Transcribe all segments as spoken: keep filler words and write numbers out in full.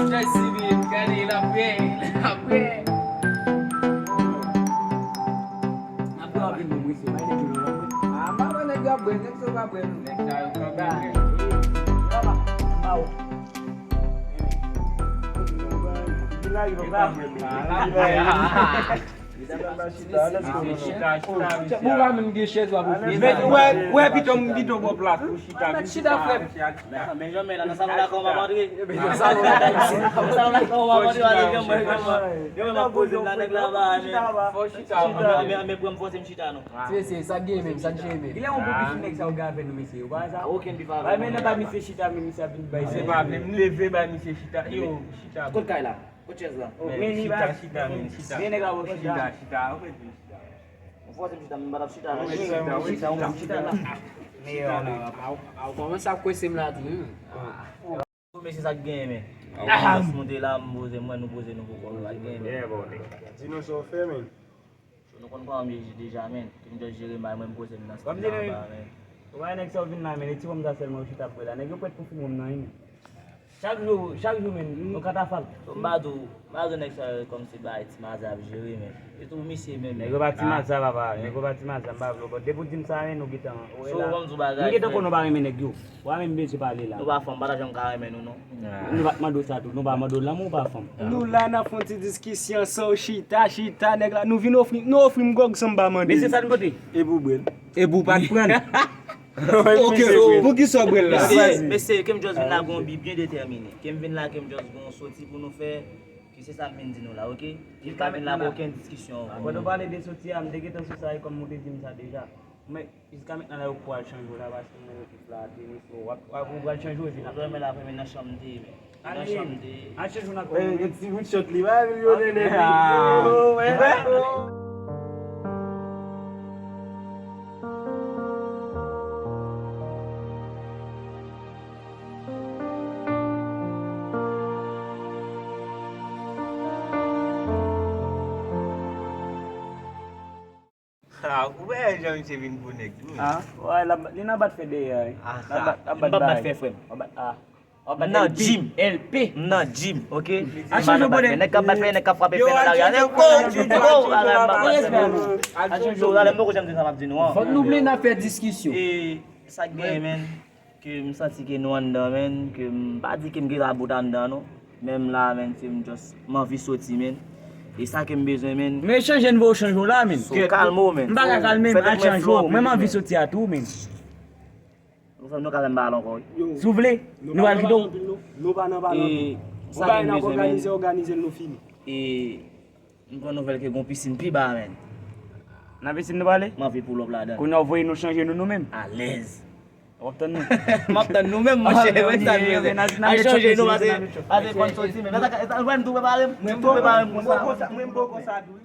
Jèsi vin, gade, l ap bwè, l ap bwè. N ap bwè anpil, non, mesye. Bay nèg yo non, non. Ah, m pa wè nèg yo ap bwè, nèg sa yo pa bwè, non. Nèg sa yo kanpe, wi. Ba, ba, ba, o. Vin la, yo pa bwè, non. Bon, pa menm gen chèz w ap ofri. Wè, wè, pito m, pito bon plas pou chita. Chita, frè m. Men janmen la, nan salon la, kòman m antre? Nan salon la, nan salon la, kòman m antre? Gade, gade, gade, gade, m ap poze m la, nèg la ba, men. Fò chita, men, men, men, pran m fòse m chita, non. Mesye, sa k gen menm, sa k gen menm. Ilè yon bon piti nèg sa yo gen avè nou, mesye. Ou pa sa? Okenn bif avè nou. Bay men nan ba misye chita, men misye ap vin bay. Se pa vle m leve bay misye chita. Yo, chita. Kot kay la? Kot chèz la? Men chita, chita, men chita. Men nèg la wè chita. Chita, chita, ou mèt vin chita. Ou fòse m chita, m pa t ap chita la. Chita, chita, chita la. Meyè la. A, a, kòmanse ap kwese m la tou, wi. Mesye, sa k genyen, men? Ah, m monte la, m poze mwen, nou poze nou pou kò nou, sa k genyen, men? Di nou sa w fè, men. Nou konn kòman m ye deja, men. Ke m just jere may mwen, m poze m nan stil la anba, men. Ou wè nèg sa yo vin la, men, e ti wòm sa sèlman yo chita ap bwè la. Nèg yo prèt pou foume m nan, wi, men. Chak jou, chak jou, men, yon katafal. M pa di w, m pa di w nèg sa yo kòmsi bay ti maze ap jere, men. E tou misye menm. Nèg yo pa ti maze, papa. Nèg yo pa ti maze, m pa vle w. Bon, depi w di m sa, men, nou gentan, ou wè la. Nou gentan konn nou pa renmen nèg yo. Ou pa menm bezwen pale la. Nou pa fanm, m pa ta janm ka renmen nou, non. Nou pa t mande w sa tou. Nou pa mande w lanmou, ou pa fanm. Nou la, n ap fè yon ti diskisyon, so chita, chita, nèg la. Nou vin ofri, nou ofri m gwòg san m pa mande. Men se sa n pote. E pou bwè l. E pou pa t pran. Ok, poukisa w bwè l la? Mesye, mesye, ke m just vin la gon bi byen detèmine. Ke m vin la, ke m just gon soti pou nou fè. Ke se sa m vin di nou la, ok? Ke m pa vin la pou okenn diskisyon. Avan nou pale de soti a, m te gentan sou sa, e kòm ou te di m sa deja. Men, jiska mentnan la, yo pou al chanje w la, paske mwen yo tout la, tenis, w ap, w ap, ou pral chanje w epi n ap. Ou dòmi la, men nan chanm m te ye, men. Nan chanm m te ye. Al chanje w nan kò. Men, gen ti bout chòt li, pa vin yo nene. Ah, ou wè jan misye vin pou nèg tou, wi. Ah, wè, l ap, li nan bat fè dèyè, wi. Ah, l ap bat, l ap bat, m p ap bat fè, frè m. W ap bat, ah. W ap bat nan L P, gym. L P. M nan gym, ok? Al chanje w, bonè. Nèg k ap bat fè, nèg k ap frape fè nan lari a. Nèg, oh, oh, bagay m p ap bat fè, non. Al chanje w, talè m poko janm di sa m ap di nou an. Fòk nou vle n ap fè diskisyon. E sa k genyen, men. Ke m santi ke nou anndan, men, ke m pa di ke m gentan bout anndan, non. Men m la, men, se m just, m anvi soti, men. E sa ke m bezwen, men. Men chanje n voye w chanje w la, men. So, kalme w, men. M pa ka kalme m, al chanje w. Men m anvi soti a tou, men. Nou fè m, nou ka fè m pale ankò, wi. Si w vle, nou pral kite w. Nou pa nan pale anpil. Ou bay n ap òganize, òganize l, nou fini. E M pran nouvèl ke gon pisin pi ba, men. Nan pisin nou prale? M anvi pull up ladan. Kounye a w voye nou chanje nou, nou menm? Alèz. W ap tann nou? M ap tann nou menm, monchè. Wè sa m ye. Al chanje nou, pase, pase fò n soti, men. Mwen tou prepare m, mwen tou prepare m konsa. Mwen m poko sa tou, wi.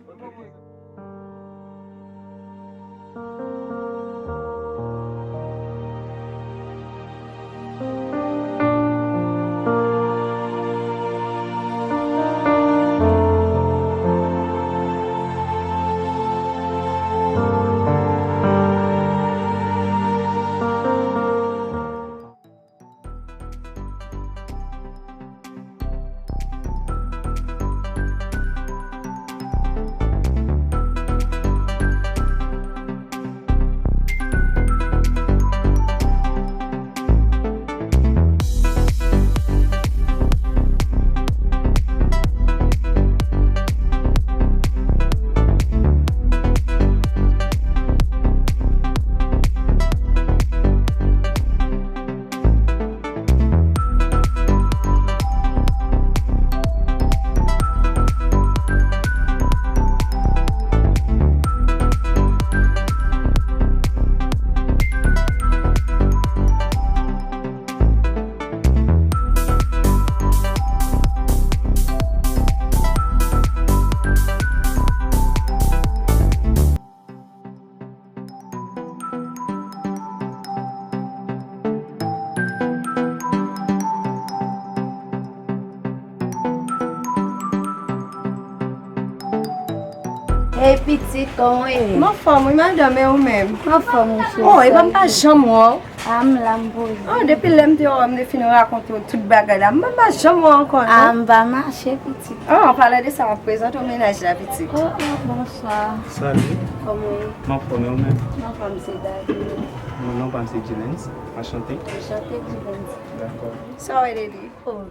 Hey pitit, kòman w ye? M anfòm wi madanm, e ou menm? M anfòm wi cheri. Oh, epa m pa janm wè w. Ah, m la, m poze. Oh, depi lè m te wè w, m te fin rakonte w tout bagay la. M pa janm wè w ankò, non? Ah, m pa mache, pitit. Oh, an palan de sa, m ap prezante w mennaj la, pitit. Oh, oh, bonswa. Salut. Kòman w ye? M anfòm, e ou menm? M anfòm, se David. Mon non pa m se Gilens. Anchante. Anchante, Gilens. Dakò. Sa w wè de li? Oh.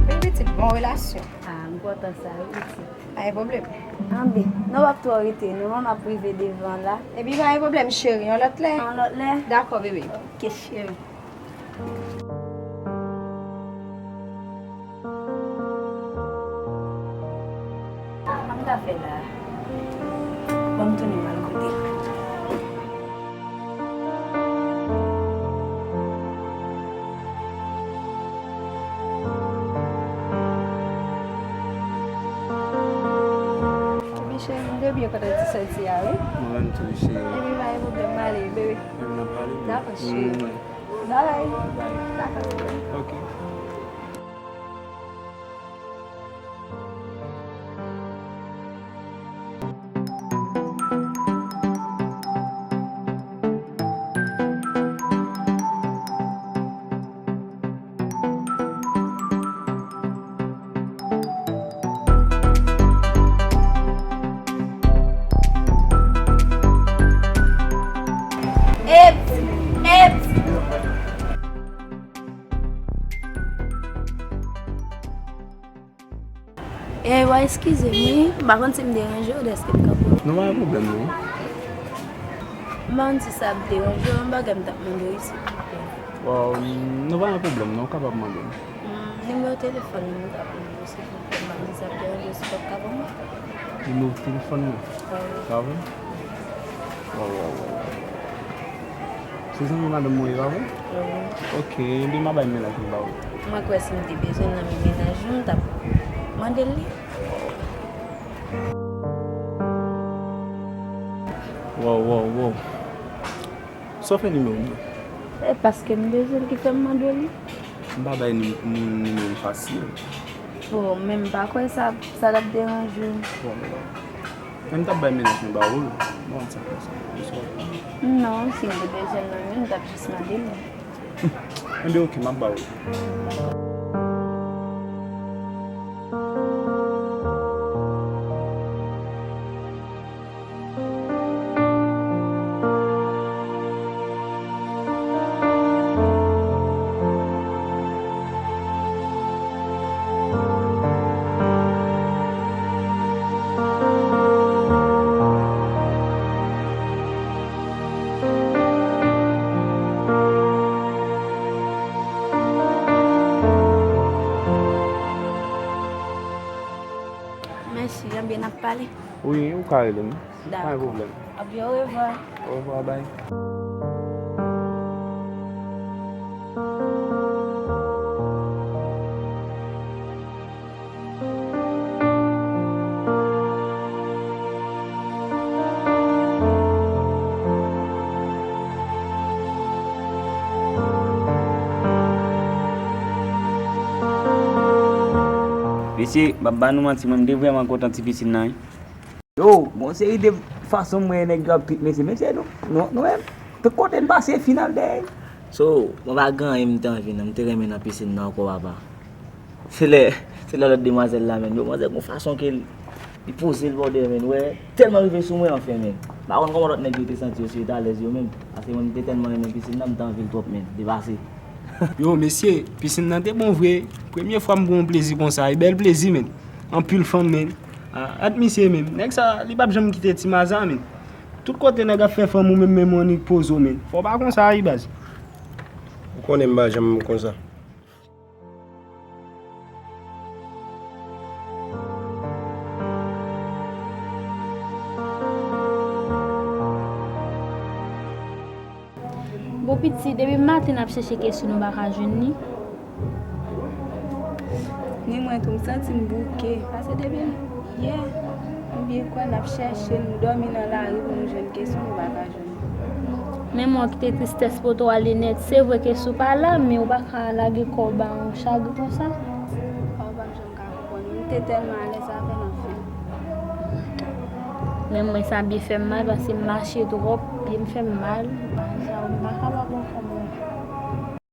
Wi, pitit, bon relasyon. Ah, m kontan sa, wi, pitit. Pa gen pwoblèm. Anben, nou p ap twò rete, non, m ap rive devan la. Epi pa gen pwoblèm, cheri, yon lòt lè. Yon lòt lè? Dakò, bebe. Ok, cheri. Sa m ta fè la? Ban m tounen m al kote. Epi cheri, m te byen kontan ti sòti a, wi. Mwen menm tou, cheri. Epi pa gen pwoblèm, m ale, bebe. Epi n ap pale, bebe. Dakò, cheri. Mm. Bye. Bye. Dakò, bebe. Ok. Eps! Eps! E, w a eskize m, wi. M pa konn si m deranje w, dèske m kanpe w. Non, pa gen pwoblèm, non. M pa konn si sa ap deranje w, yon bagay m t ap mande w isit. Bon, non, pa gen pwoblèm, non, w kapab mande m. Hmm, nimewo telefòn mwen, m t ap mande w, silvouplè. M pa konn si sa ap deranje w, si w p ap ka ban mwen. Nimewo telefòn mwen? Wi. Pa vre? Waw, waw, waw, waw. Se zanmi madanm mwen ye, pa vre? Wi. Ok, ebyen m a bay mennaj mwen ba ou. Mwen kwè si m te bezwen l nan men mennaj mwen, m t ap mande l li. Waw, waw, waw. Sa w fè nimewo m nan? E paske m bezwen l ki fè m mande w li. M pa bay ni-, moun nimewo m fasil. Bon, men m pa kwè sa, sa t ap deranje w. Bon, men m t ap bay mennaj mwen ba ou l. Bon, sa konsa. Bonswa. Non, si m te bezwen l nan men l, m t ap jis mande l. Enben, ok, m ap ba ou l. Mèsi, ebyen n ap pale. Wi, ou ka rele m. Pa gen pwoblèm. Dakò. Ebyen, orevwa. Orevwa, bye. Mesye, m ap ba nou manti, mwen, m te vrèman kontan ti pisin nan, wi. Yo, gon seri de fason m wè nèg yo ap treat mesye. Mesye, nou, nou, nou menm, tout kote n pase, final dèyè. So, mwen pa gen anyen m te anvi, non, m te renmen nan pisin nan ankò, papa. Se lè, se lè lòt demwazèl la, menn. Yo, manzè gon fason ke l, li poze l bò dèyè, menn. Wè, tèlman rive sou mwen, anfen, menn. M pa konn kòman lòt nèg yo te santi yo, si yo te alèz yo menm. Paske mwen, m te tèlman renmen pisin nan, m te anvi l twòp, menn. Depase. Yo, mesye, pisin nan te bon vre. Premye fwa m pran yon plezi konsa. E bèl plezi, menn. Anpil fanm, menn. Ah, gad misye menm. Nèg sa, li p ap janm kite ti maza, menn. Tout kote nèg ap fè fanm, ou menm, menm ou annik poze w, menn. Fò w pa konsa, wi, baz. Ou konnen m pa janm konsa. Bon, piti, depi maten n ap chèche Kesou, nou pa ka jwenn li. Ni mwen tou, m santi m bouke. Paske depi yè, m byen kwè n ap chèche l, nou dòmi nan lari pou nou jwenn Kesou, nou pa ka jwenn li. Men mwen kite tristès pote w ale nèt. Se vre Kesou pa la, men ou pa ka lage kò w ba yon chagren konsa. Ou pa janm ka konprann. M te tèlman alèz avè l, anfen. Men mwen sa byen fè m mal paske m mache twòp, pye m fè m mal. Bagay sa yo m pa kapab ankò mwen.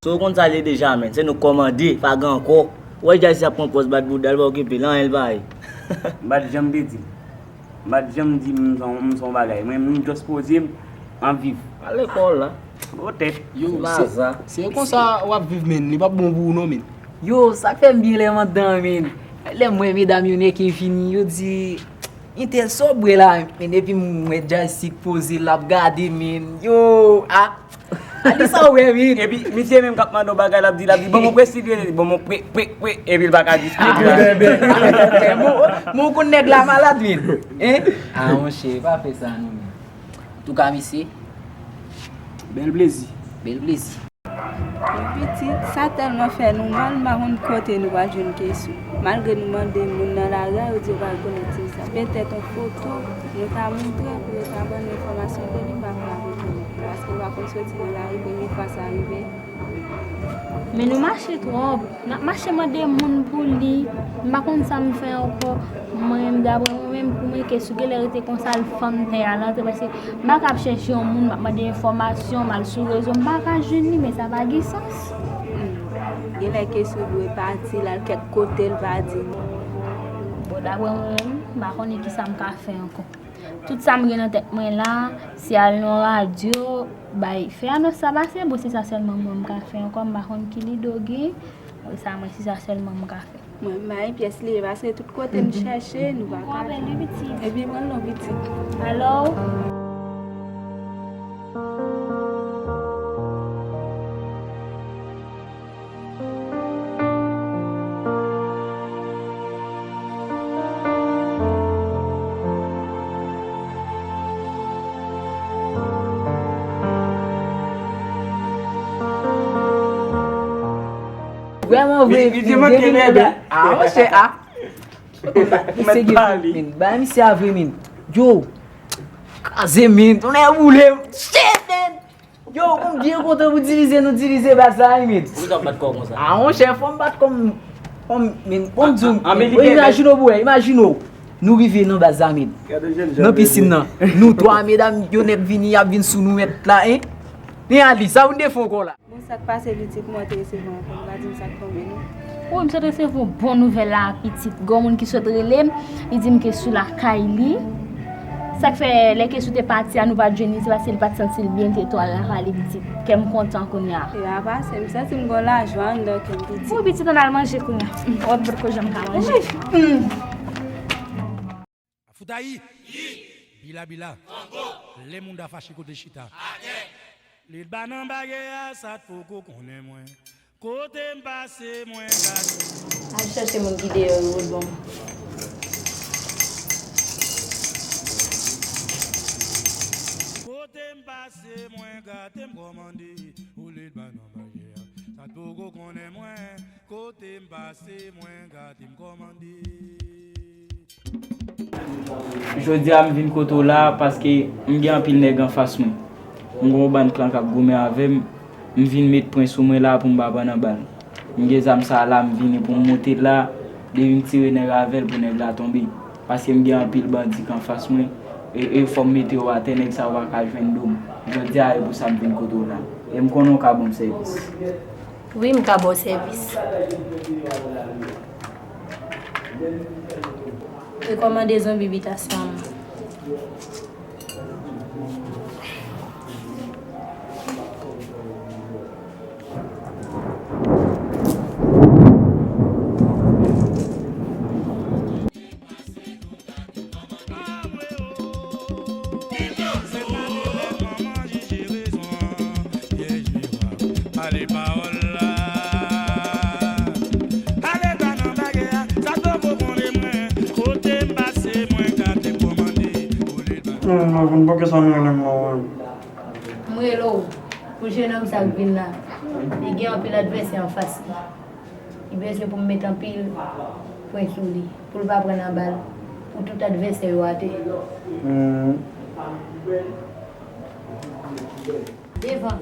So w konn sa l ye deja, menn. Se nou k kòmande, pa gen ankò. Ou wè Jazzy ap pran pòz bat bouda l, pa okipe l, anyen l pa ye. M pa t janm te di l. M pa t janm di m se yon, m se yon bagay. Mwen, m just poze m, m ap viv. Al lekòl la. Potèt. Yo, se, se konsa w ap viv, menn. Li p ap bon pou ou non, menn. Yo, sa k fè m byen lè m anndan, menn. Lè m wè medam yo nèke vini, yo di, entèl sa w bwè la, menn, epi m wè Jazzy poze l ap gade, menn. Yo, a, a di sa w wè, menn. Epi, misye menm k ap mande w bagay, l ap di, l ap di, bon, mwen presi, li di, bon, mwen pre, pre, pre, epi l pa ka di. Mwen, mwen konn nèg la malad, menn. Hein? A, monchè, pa fè sa, non, menn. Antouka, mesye. Bèl plezi. Bèl plezi. Wi pitit, sa tèlman fè nou mal, m pa konn kote nou pral jwenn kesou. Malgre nou mande moun nan lari a, yo di yo pa rekonèt ti mesye sa. Petèt yon foto, nou ta montre pou yo ta ban nou enfòmasyon de li, m pa kwè y ap rekonèt li. Paske nou pa konn soti nan lari, premye fwa sa rive. Men nou mache twòp. N ap mache mande moun pou li. M pa konn sa m fè ankò. Mwen menm, daprè mwen menm, pou mwen, kesou genlè rete konsa, l fann tè a l antre, paske m pa ka ap chèche yon moun, m ap mande enfòmasyon, m al sou rezo, m pa ka jwenn li, men sa pa gen sans. Hmm. Genlè kesou dwe pati, l al kèk kote, l pa di. Bon, daprè mwen menm, m pa konnen kisa m ka fè ankò. Tout sa m gen nan tèt mwen la, se al nan radyo, bay, fè anons sa pase, bon, se sa sèlman mwen m ka fè ankò, m pa konn ki lido gen, sa mwen, se sa sèlman m ka fè. Mwen, m pa gen pyès li ye, paske tout kote m chèche, nou pa ka. Epi pran non pitit. Alò. Vrèman vre, li, li te manke lèd, wi. A, monchè, a. Misye gen, men, bay misye a vre, men. Yo, kraze, men. Tonnè boule. Shit, men. Yo, m byen kontan pou divize, nou divize baz la, wi, men. Poukisa w bat kò w konsa? A, monchè, fò m bat kò m, fò m, men, fò m di w, men, imajine w, bro, imajine w. Nou rive nan baz la, men. Nan pisin nan. Nou twa medam, yo nèk vini, y ap vin sou nou mèt la, en. Men Alice, sa pou n te fè ankò la? Bon, sa k pase pitit, mwen te resevwa ankò, m pa di m sa k tonbe, non. Wi, m sot resevwa yon bon nouvèl la, pitit. Gen yon moun ki sot rele m, li di m kesou lakay li. Sa k fè, lè kesou te pati a, nou pa t jwenn li, se paske li pa t santi l byen, li te twò al lakay li, pitit. Kè m kontan kounye a. E a pase, m santi m gen lajwa anndan kè m, pitit. Wi, pitit, ann al manje kounye a. Wè m potko janm ka manje. Wi. Hmm. Afoutayi! Bila bila! Lè moun ta fache kote chita. Lil ba nan bagè a, sa t poko konnen mwen. Kote m pase, mwen gade. Al chèche moun ki deyò yo, Rodbon. Kote m pase, mwen gade m kòmande. Ou lil ba nan bagè a, sa t poko konnen mwen. Kote m pase, mwen gade m kòmande. Jodi a, m vin kote w la paske m gen anpil nèg anfas mwen. M gen yon bann klan k ap goumen avè m. M vin met pwen sou mwen la pou m pa pran nan bal. M gen zam sa a la, m vini pou m moute l la. Depi m tire nèg avè l pou nèg la tonbe. Paske m gen anpil bandi k anfas mwen. E, e fò m mete yo atè, nèg sa yo pa ka jwenn do m. Jodi a, e pou sa m vin kote w la. E m konnen w ka ban m sèvis. Wi, m ka ba w sèvis. Rekòmande zonbi bitasyon an. Pale pawòl la. Ale ba nan bagè a, sa poko konnen mwen. Kote m pase, mwen gade kòmande. Mwen konn poko sa m rele m non. M rele w pou jennonm sa k vin la. Li gen anpil advèsè anfas li. Li bezwen pou m met anpil pwen sou li, pou l pa pran nan bal, pou tout advèsè yo atè. Hmm. Devan.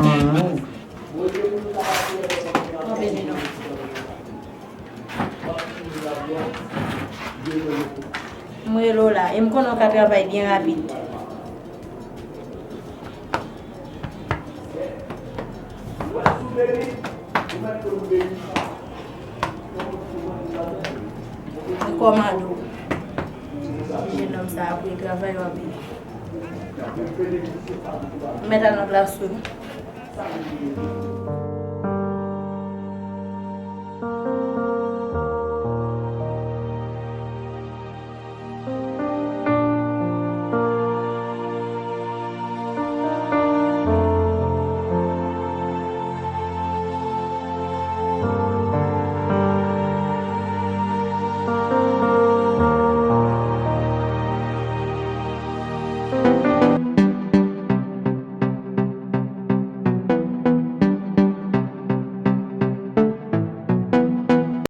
Hmm. Kanpe devan. M rele w la, e m konnen w ka travay byen rapid. Mwen kòmande w. Ti jenòm sa ap travay w ap mèt al nan plas ou.